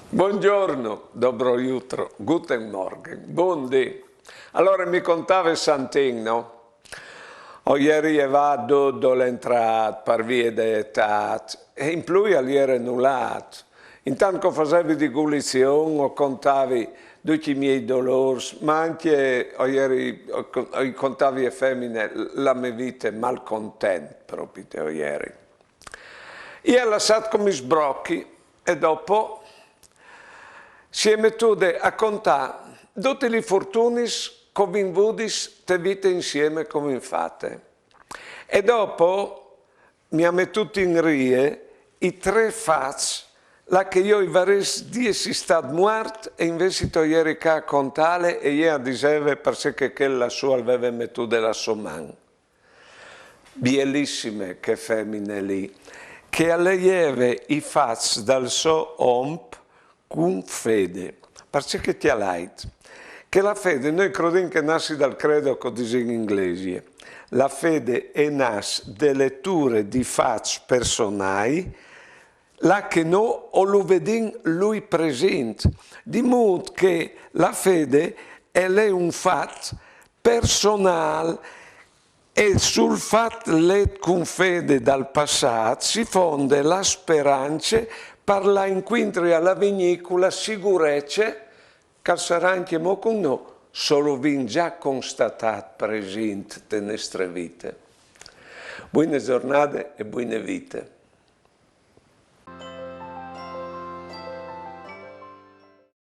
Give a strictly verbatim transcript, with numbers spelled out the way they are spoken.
Buongiorno, dobro jutro, guten Morgen, bundì. Alore, mi contave Santin, no? O jeri jevât dut dal entrât par vie de etât, e in plui al jere nulât. Intant che o fasevi di gulizion, o contavi ducj i miei dolôrs, ma ancje o jeri, o co-, o contavi ae femine la mê vite malcontent, propit o jeri. I à lassât come sbrochi e dopo si è metude a contâ dutis lis fortunis che o vin vudis te vite insiemi, che o vin fate. E dopo mi à metût in rie i trê fats là che jo i varès di jessi stât muart e invezit o jeri ca a contâle e jê a diseve parcè che chel lassù al veve metude la sô man. Bielissime chê femine li, che e leieve i fats dal so om cun fede. Parcè che cjalait, che la fede, nô o crodìn che e nassi dal credo che o disìn in glesie. La fede e nas de leture di fats personâi, là che nô o lu vedìn lui presint. Di mût che la fede e je un fat personâl, e sul fat let cun fede dal passât si fonde la sperance par lâ incuintri al avignî cu la sigurece che al sarà ancjemò cun nô, se lu vin za constatât presint te nestre vite. Buine zornade e buine vite.